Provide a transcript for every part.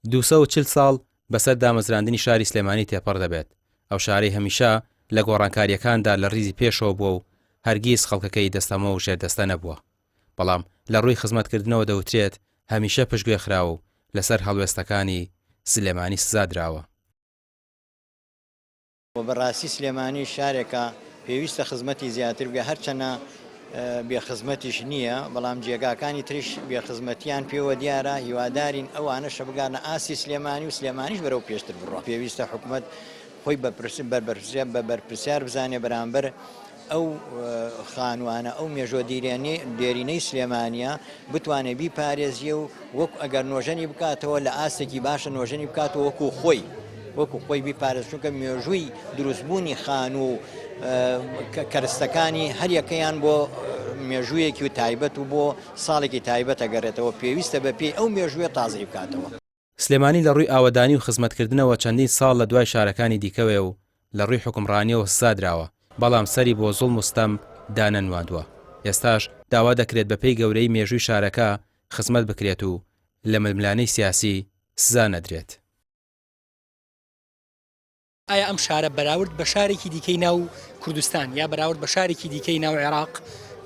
240 ساڵ بەسەر دامەزراندنی شاری سلێمانی تێپەڕ دەبێت، ئەو شارەی هەمیشە لە گۆڕانکارییەکاندا لە ڕیزی پێشەوە بووە و هەرگیز خەڵکەکەی دەستەمۆ و ژێردەستە نەبووە، بەڵام لە ڕووی خزمەتکردنەوە دەوترێت هەمیشە پشتگوێ خراوە و لەسەر هەڵوێستەکانی سلێمانی سزا دراوە. وە بەڕاستی سلێمانی شارێکە پێویستە خزمەتی زیاتر بکە هەرچەنە بێ خزمەتیش نییە بەڵام جێگاکانی تریش بێ خزمەتیان پێوە دیارە هیوادارین ئەوانەشە بگانە ئاستی سلێمانی و سلێمانیش بەرەو پێشتر بڕوا پێویستە حکومەت خۆی بە بەرپرسیار بزانێ بەرامبەر ئەو خانوانە ئەو مێژوە دێرینەی سلێمانیە بتوانێ بیپارێزیە و وەک ئەگەر نۆژەنی بکاتەوە لە ئاستێکی باشە نۆژەنی بکاتەوە وەکو خۆی وەکو خۆی بیپارێز چونکە مێژووی دروستبوونی خانوو و کەرستەکانی هەریەکەیان بۆ مێژوویەکی و تایبەت و بۆ ساڵێکی تایبەت ئەگەڕێتەوە پێویستە بەپێی ئەو مێژووە تازەی بکاتەوە. سلێمانی لە ڕووی ئاوەدانی و خزمەتکردنەوە چەندین ساڵ لە دوای شارەکانی دیکەوەیە و لە ڕووی حوکمڕانییەوە سزا دراوە، بەڵام سەری بۆ زوڵم و ستەم دانەنواندووە. ئێستاش داوا دەکرێت بەپێی گەورەیی مێژووی شارەکە خزمەت بکرێت و لە ململانێی سیاسی سزا نەدرێت. ئایا ئەم شارە بەراورد بە شارێکی دیکەی ناو کوردستان یا بەراورد بە شارێکی دیکەی ناو عێراق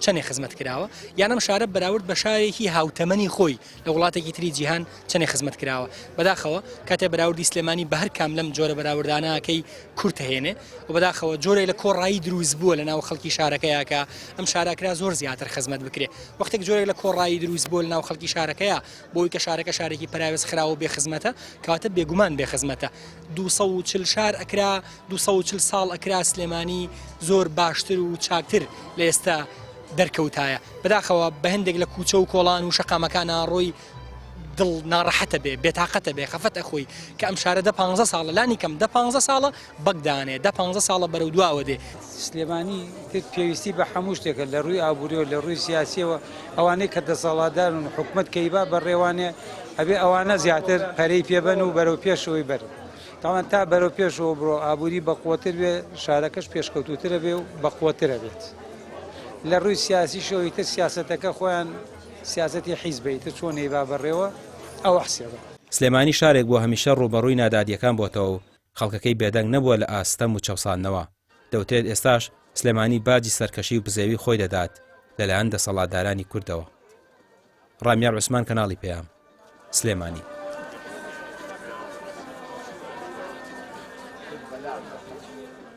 چەندێ خزمەت کراوە یان ئەم شارە بەراورد بە شارێکی هاوتەمەنی خۆی لە وڵاتێکی تری جیهان چەندێ خزمەت کراوە بەداخەوە کاتێ بەراوردی سلێمانی بە هەر کام لەم جۆرە بەراوردانەکەی کورتهێنێ و بەداخەوە جۆرێک لە کۆڕایی دروست بووە لە ناو خەڵکی شارەکەیە کە ئەم شارەکرا زۆر زیاتر خزمەت بکرێ وەختێک جۆرێک لە کۆڕایی دروست بووە لە ناو خەڵکی شارەکەیە بۆی کە شارەکە شارێکی پەراوێز خراوە و بێ خزمەتە کەواتە بێگومان بێ خزمەتە 240 شار ئەکرا 240 ساڵ ئەکرا سلێمانی زۆر باشتر و چاکتر لە ئێستا دەرکەوتایە بەداخەوە بە هەندێک لە کوچە و کۆڵان و شەقامەکانە ڕۆی دڵ ناڕەحەتە بێ بێتاقەتە بێ خەفەت ئەخۆی کە ئەم شارە دە پ ساڵە لانی کەم دە پ ساڵە بەگدانێ دە پ ساڵە بەرەو دواوە دێ. سلێمانی تر پێویستی بە هەموو شتێکە لە ڕووی ئابووریەوە لە ڕووی سیاسیەوە ئەوانەی کە دەسەڵاتدارن و حکومەت کە ئیبا بە ڕێوانێ ئەبێ ئەوانە زیاتر پەرەی پێبەن و بەرەو پێشەوەی بەرن تاوان تا بەرەو پێشەوە بڕۆ ئابووری بەقوەتر بێ شارەکەش پێشکەوتووترە بێ و بەقوەترە بێت لە ڕووی سیاسیشەوە ئیتر سیاسەتەکە خۆیان سیاسەتی حیزبە ئیتر چۆن ئەیبا بەڕێوە ئەوە حسێبە. سلێمانی شارێک بووە هەمیشە ڕووبەڕووی نادادییەکان بۆتەوە و خەڵکەکەی بێدەنگ نەبووە لە ئاست ستەم و چەوساندنەوە، دەوترێت ئێستاش سلێمانی باجی سەرکەشی و بزێوی خۆی دەدات لەلایەن دەسەڵاتدارانی کوردەوە. ڕامیار عوسمان کەناڵی پەیام، سلێمانی.